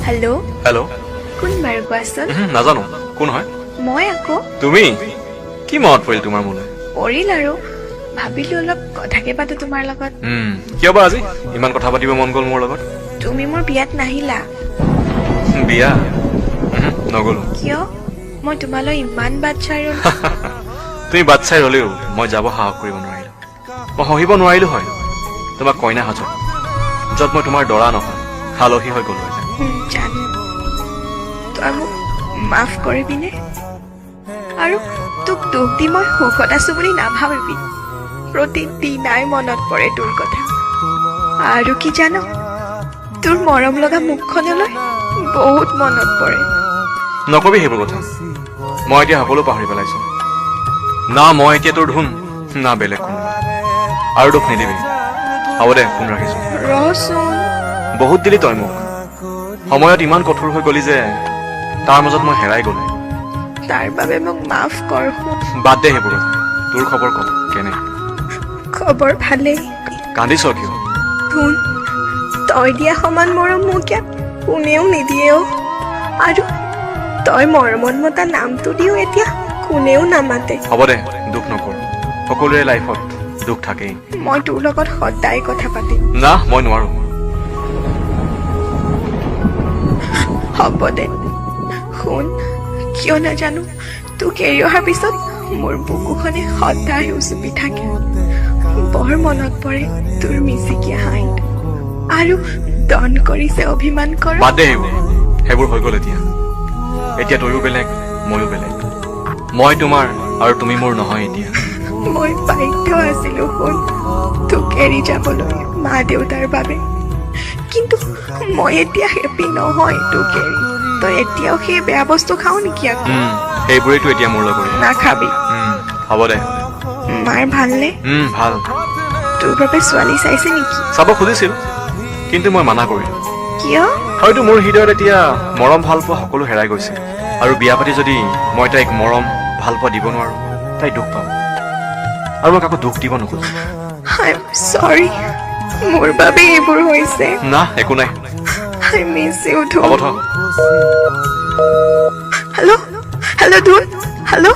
Hello'. Hello'. কোন বাৰু, কোৱাচোন? উহু, নাজানো কোন হয়। মই আকৌ। তুমি? কি মনত পৰিল তোমাৰ মোলৈ? পৰিল আৰু, ভাবিলো অলপ কথাকে পাতো তোমাৰ লগত। কিয় বা আজি ইমান কথা পাতিব মন গ'ল মোৰ লগত? তুমি মোৰ বিয়াত নাহিলা। বিয়া? উহু, নগ'লো। কিয়? মই তোমালৈ ইমান বাট চাই ৰলো। তুমি বাট চাই ৰলেও মই যাব সাহস কৰিব নোৱাৰিলো। মই সহিব নোৱাৰিলো হয় তোমাক কইনা সাজত, য'ত মই তোমাৰ দৰা নহয়, আলহী হৈ গ'লোহেঁতেন। জানো। তই মোক মাফ কৰিবিনে? আৰু তোক দুখ দি মই সুখত আছো বুলি নাভাবিবি। প্ৰতিদিনাই মনত পৰে তোৰ কথা। আৰু কি জান, তোৰ মৰম লগা মুখখনলৈ বহুত মনত পৰে। নকবি সেইবোৰ কথা। মই এতিয়া সকলো পাহৰি পেলাইছো। না মই এতিয়া তোৰ ধুন, না বেলেগ কোনোবা। আৰু দুখ নিদিবি। হ'ব দে, ফোন ৰাখিছো। ৰচোন। বহুত দিলি তই মোক। সময়ত ইমান কঠোৰ হৈ গলি যে তাৰ মাজত মই হেৰাই গ'লো। তাৰ বাবে মোক মাফ কৰ সোণ। বাদ দে সেইবোৰ কথা। তোৰ খবৰ ক, কেনে? খবৰ ভালেই। কান্দিছ কিয়? ধুন, তই দিয়া সমান মৰম মোক ইয়াত কোনেও নিদিয়ে অ'। আৰু তই মৰমত মতা নামটো দিও এতিয়া কোনেও নামাতে। হ'ব দে, দুখ নকৰ। সকলোৰে লাইফত দুখ থাকেই। মই তোৰ লগত সদায় কথা পাতিম। না, মই নোৱাৰো। হ'ব দে শুন, কিয় নাজানো তোক এৰি অহাৰ পিছত মোৰ বুকুখনে সদায় উচুপি থাকে। বৰ মনত পৰে তোৰ মিচিকীয়া হাঁহিটো আৰু দন কৰিছে অভিমান কৰ। বাদ দে সেইবোৰ। সেইবোৰ হৈ গ'ল এতিয়া। এতিয়া তয়ো বেলেগ, ময়ো বেলেগ। মই তোমাৰ আৰু তুমি মোৰ নহয় এতিয়া। মই বাধ্য আছিলো সোণ তোক এৰি যাবলৈ মা দেউতাৰ বাবে। কিন্তু মই এতিয়া হেপী নহয় তোক এৰি। তই এতিয়াও সেই বেয়া বস্তু খাও নেকি আকৌ? সেইবোৰেইতো এতিয়া মোৰ লগৰীয়া। নাখাবি। হ'ব দে। মাৰ ভালনে? ভাল। তোৰ বাবে ছোৱালী চাইছে নেকি? চাব খুজিছিল, কিন্তু মই মানা কৰিলো। কিয়? হয়তো মোৰ হৃদয়ত এতিয়া মৰম ভালপোৱা সকলো হেৰাই গৈছে। আৰু বিয়া পাতি যদি মই তাইক মৰম ভালপোৱা দিব নোৱাৰো, তাই দুখ পাব। আৰু মই কাকো দুখ দিব নোখোজো। I am sorry, মোৰ বাবে এইবোৰ হৈছে। না, একো নাই। I miss you. হ'ব, থ। হেল্ল', হেল্ল' ধুন, হেল্ল'।